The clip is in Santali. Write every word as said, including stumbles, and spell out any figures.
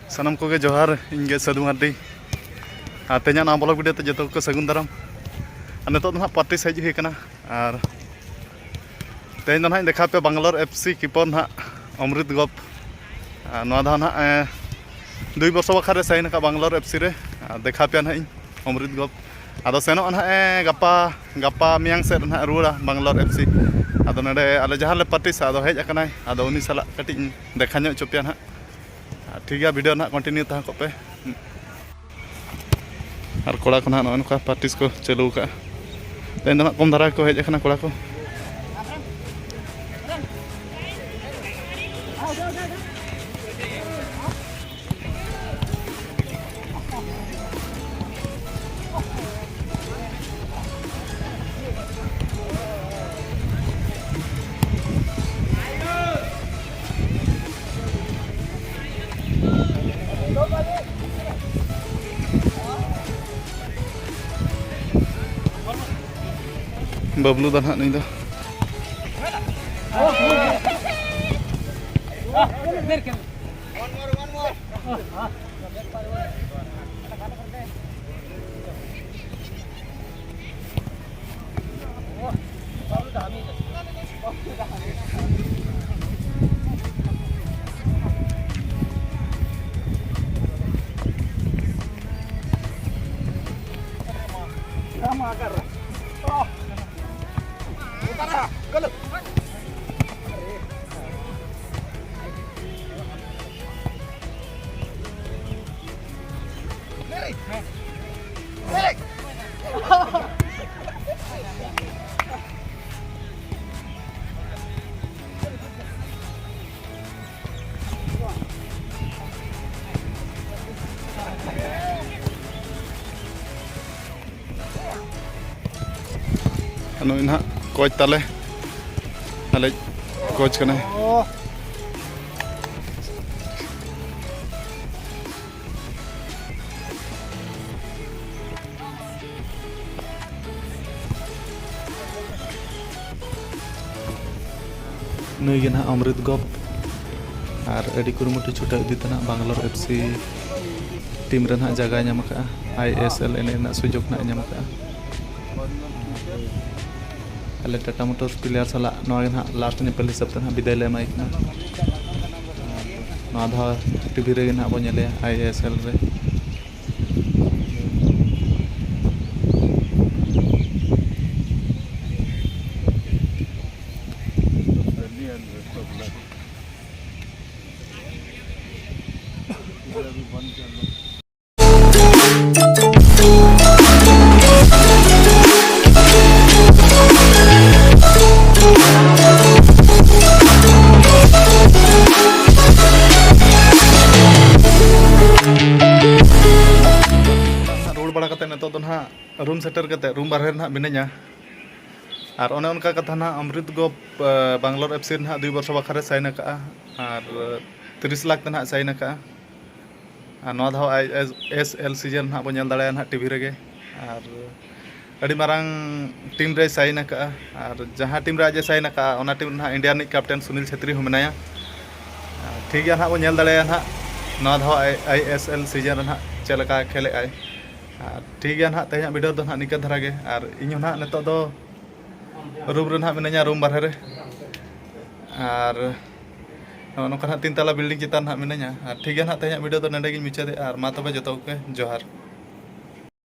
ᱥᱟᱱᱟᱢ ᱠᱚᱜᱮ ᱡᱚᱦᱟᱨ, ᱤᱧ ᱜᱮ ᱥᱟᱹᱫᱷᱩ ᱢᱟᱨᱰᱤ᱾ ᱟᱨ ᱛᱮᱦᱮᱧᱟᱜ ᱱᱚᱣᱟ ᱵᱞᱚᱜ ᱵᱷᱤᱰᱤᱭᱳ ᱛᱮ ᱡᱚᱛᱚ ᱠᱚ ᱥᱟᱹᱜᱩᱱ ᱫᱟᱨᱟᱢ᱾ ᱟᱨ ᱱᱤᱛᱚᱜ ᱫᱚ ᱱᱟᱦᱟᱜ ᱯᱟᱨᱴᱤ ᱥᱮᱡ ᱦᱩᱭ ᱠᱟᱱᱟ᱾ ᱟᱨ ᱛᱮᱦᱮᱧ ᱫᱚ ᱱᱟᱦᱟᱜ ᱤᱧ ᱫᱮᱠᱷᱟᱣ ᱯᱮᱭᱟ ᱵᱟᱝᱞᱳᱨ ᱮᱯᱷ ᱥᱤ ᱠᱤᱯᱚᱨ ᱱᱟᱦᱟᱜ ᱚᱢᱨᱤᱛ ᱜᱚᱯ᱾ ᱟᱨ ᱱᱚᱣᱟ ᱫᱚ ᱱᱟᱦᱟᱜ, ᱮ, ᱫᱩᱭ ᱵᱚᱨᱥᱚ ᱵᱟᱠᱷᱨᱟ ᱨᱮ ᱥᱟᱭᱤᱱ ᱟᱠᱟᱫ ᱵᱟᱝᱞᱳᱨ ᱮᱯᱷ ᱥᱤ ᱨᱮ᱾ ᱟᱨ ᱫᱮᱠᱷᱟᱣ ᱯᱮᱭᱟ ᱱᱟᱦᱟᱜ ᱤᱧ ᱚᱢᱨᱤᱛ ᱜᱚᱯ᱾ ᱟᱫᱚ ᱥᱮᱱᱚᱜᱼᱟ ᱱᱟᱦᱟᱜ, ᱮ, ᱜᱟᱯᱟ, ᱜᱟᱯᱟ ᱢᱮᱭᱟᱝ ᱥᱮᱫ ᱱᱟᱦᱟᱜ ᱨᱩᱣᱟᱹᱲᱟ ᱵᱟᱝᱞᱳᱨ ᱮᱯᱷ ᱥᱤ᱾ ᱟᱫᱚ ᱱᱚᱰᱮ ᱟᱞᱮ ᱡᱟᱦᱟᱸ ᱨᱮᱞᱮ ᱯᱨᱮᱠᱴᱤᱥᱟ, ᱟᱫᱚ ᱦᱮᱡ ᱟᱠᱟᱱᱟᱭ᱾ ᱟᱫᱚ ᱩᱱᱤ ᱥᱟᱞᱟᱜ ᱠᱟᱹᱴᱤᱡ ᱤᱧ ᱫᱮᱠᱷᱟ ᱧᱚᱜ ᱦᱚᱪᱚ ᱯᱮᱭᱟ ᱱᱟᱦᱟᱜ᱾ ᱟᱨ ᱴᱷᱤᱠ ᱜᱮᱭᱟ, ᱵᱷᱤᱰᱤᱭᱳ ᱱᱟᱦᱟᱜ ᱠᱚᱱᱴᱤᱱᱤᱭᱩ ᱛᱟᱦᱮᱸ ᱠᱚᱜ ᱯᱮ᱾ ᱟᱨ ᱠᱚᱲᱟ ᱠᱚ ᱱᱟᱦᱟᱜ ᱱᱚᱜᱼᱚᱭ ᱱᱚᱝᱠᱟ ᱯᱨᱮᱠᱴᱤᱥ ᱠᱚ ᱪᱟᱹᱞᱩ ᱟᱠᱟᱫᱼᱟ᱾ ᱛᱮᱦᱮᱧ ᱫᱚ ᱱᱟᱦᱟᱜ ᱠᱚᱢ ᱫᱷᱟᱨᱟ ᱜᱮᱠᱚ ᱦᱮᱡ ᱟᱠᱟᱱᱟ ᱠᱚᱲᱟ ᱠᱚ᱾ ᱵᱟᱹᱵᱞᱩ ᱫᱚ ᱱᱟᱦᱟᱜ ᱱᱩᱭ ᱫᱚ᱾ ᱱᱩᱭ ᱱᱟᱦᱟᱜ ᱠᱳᱪ ᱛᱟᱞᱮ, ᱟᱞᱮ ᱠᱳᱪ ᱠᱟᱱᱟᱭ᱾ ᱱᱩᱭ ᱜᱮ ᱱᱟᱦᱟᱜ ᱚᱢᱨᱤᱛ ᱜᱚᱯ᱾ ᱟᱨ ᱟᱹᱰᱤ ᱠᱩᱨᱩᱢᱩᱴᱩ ᱪᱷᱩᱴᱟᱹᱣ ᱤᱫᱤ ᱛᱮ ᱱᱟᱦᱟᱜ ᱵᱟᱝᱞᱳᱨ ᱮᱯᱷ ᱥᱤ ᱴᱤᱢ ᱨᱮ ᱱᱟᱦᱟᱜ ᱡᱟᱭᱜᱟᱭ ᱧᱟᱢ ᱟᱠᱟᱫᱼᱟ, ᱟᱭ ᱮᱥ ᱮᱞ ᱮᱱᱮᱡ ᱨᱮᱱᱟᱜ ᱥᱩᱡᱳᱜᱽ ᱱᱟᱦᱟᱜ ᱮ ᱧᱟᱢ ᱟᱠᱟᱫᱼᱟ᱾ ᱟᱞᱮ ᱴᱟᱴᱟ ᱢᱳᱴᱚᱨᱥ ᱯᱞᱮᱭᱟᱨ ᱥᱟᱞᱟᱜ ᱱᱚᱣᱟ ᱜᱮ ᱱᱟᱦᱟᱜ ᱞᱟᱥᱴ ᱧᱮᱯᱮᱞ ᱦᱤᱥᱟᱹᱵ ᱛᱮ ᱱᱟᱦᱟᱜ ᱵᱤᱫᱟᱹᱭ ᱞᱮ ᱮᱢᱟᱭ ᱠᱟᱱᱟ᱾ ᱱᱚᱣᱟ ᱫᱷᱟᱣ ᱴᱤᱵᱷᱤ ᱨᱮᱜᱮ ᱱᱟᱦᱟᱜ ᱵᱚᱱ ᱧᱮᱞᱮᱭᱟ ᱟᱭ ᱮᱥ ᱮᱞ ᱨᱮ᱾ ᱨᱩᱣᱟᱹᱲ ᱵᱟᱲᱟ ᱠᱟᱛᱮ ᱱᱤᱛᱚᱜ ᱫᱚ ᱱᱟᱦᱟᱜ ᱨᱩᱢ ᱥᱮᱴᱮᱨ ᱠᱟᱛᱮ ᱨᱩᱢ ᱵᱟᱨᱦᱮ ᱨᱮ ᱱᱟᱦᱟᱜ ᱢᱤᱱᱟᱹᱧᱟ᱾ ᱟᱨ ᱚᱱᱮ ᱚᱱᱠᱟ ᱠᱟᱛᱷᱟ ᱱᱟᱦᱟᱜ ᱚᱢᱨᱤᱛ ᱜᱳᱯ, ᱮ, ᱵᱟᱝᱞᱳᱨ ᱮᱯᱷ ᱥᱤ ᱨᱮ ᱱᱟᱦᱟᱜ ᱫᱩᱭ ᱵᱚᱨᱥᱚ ᱵᱟᱠᱷᱨᱟ ᱨᱮ ᱥᱟᱭᱤᱱ ᱟᱠᱟᱫᱼᱟ᱾ ᱟᱨ ᱛᱤᱨᱤᱥ ᱞᱟᱠᱷ ᱛᱮ ᱱᱟᱦᱟᱜ ᱥᱟᱭᱤᱱ ᱟᱠᱟᱫᱼᱟ᱾ ᱟᱨ ᱱᱚᱣᱟ ᱫᱷᱟᱣ ᱟᱭ ᱮᱥ ᱮᱞ ᱥᱤᱡᱮᱱ ᱱᱟᱦᱟᱜ ᱵᱚᱱ ᱧᱮᱞ ᱫᱟᱲᱮᱭᱟᱜᱼᱟ ᱱᱟᱦᱟᱜ ᱴᱤᱵᱷᱤ ᱨᱮᱜᱮ᱾ ᱟᱨ ᱟᱹᱰᱤ ᱢᱟᱨᱟᱝ ᱴᱤᱢ ᱨᱮᱭ ᱥᱟᱭᱤᱱ ᱟᱠᱟᱫᱼᱟ᱾ ᱟᱨ ᱡᱟᱦᱟᱸ ᱴᱤᱢ ᱨᱮ ᱟᱡ ᱮ ᱥᱟᱭᱤᱱ ᱟᱠᱟᱫᱼᱟ, ᱚᱱᱟ ᱴᱤᱢ ᱨᱮ ᱱᱟᱦᱟᱜ ᱤᱱᱰᱤᱭᱟ ᱨᱤᱱᱤᱡ ᱠᱮᱯᱴᱮᱱ ᱥᱩᱱᱤᱞ ᱪᱷᱮᱛᱨᱤ ᱦᱚᱸ ᱢᱮᱱᱟᱭᱟ᱾ ᱟᱨ ᱴᱷᱤᱠ ᱜᱮᱭᱟ, ᱱᱟᱦᱟᱜ ᱵᱚᱱ ᱧᱮᱞ ᱫᱟᱲᱮᱭᱟᱜᱼᱟ ᱱᱟᱦᱟᱜ ᱱᱚᱣᱟ ᱫᱷᱟᱣ ᱟᱭ ᱮᱥ ᱮᱞ ᱥᱤᱡᱮᱱ ᱨᱮ ᱱᱟᱦᱟᱜ ᱪᱮᱫ ᱞᱮᱠᱟ ᱠᱷᱮᱞᱮᱫ ᱟᱭ᱾ ᱟᱨ ᱴᱷᱤᱠ ᱜᱮᱭᱟ, ᱱᱟᱦᱟᱜ ᱛᱮᱦᱮᱧᱟᱜ ᱵᱷᱤᱰᱤᱭᱳ ᱫᱚ ᱱᱟᱦᱟᱜ ᱱᱤᱝᱠᱟᱹ ᱫᱷᱟᱨᱟ ᱜᱮ᱾ ᱟᱨ ᱤᱧ ᱦᱚᱸ ᱱᱟᱦᱟᱜ ᱱᱤᱛᱚᱜ ᱫᱚ ᱨᱩᱢ ᱨᱮ ᱱᱟᱦᱟᱜ ᱢᱤᱱᱟᱹᱧᱟ, ᱨᱩᱢ ᱵᱟᱨᱦᱮ ᱨᱮ᱾ ᱟᱨ ᱱᱚᱜᱼᱚ ᱱᱚᱝᱠᱟ ᱱᱟᱦᱟᱜ ᱛᱤᱱ ᱛᱟᱞᱟ ᱵᱤᱞᱰᱤᱝ ᱪᱮᱛᱟᱱ ᱱᱟᱦᱟᱜ ᱢᱤᱱᱟᱹᱧᱟ᱾ ᱟᱨ ᱴᱷᱤᱠ ᱜᱮᱭᱟ, ᱱᱟᱦᱟᱜ ᱛᱮᱦᱮᱧᱟᱜ ᱵᱷᱤᱰᱤᱭᱳ ᱫᱚ ᱱᱚᱸᱰᱮ ᱜᱤᱧ ᱢᱩᱪᱟᱹᱫᱮᱜᱼᱟ᱾ ᱟᱨ ᱢᱟ ᱛᱚᱵᱮ ᱡᱚᱛᱚ ᱠᱚᱜᱮ ᱡᱚᱦᱟᱨ᱾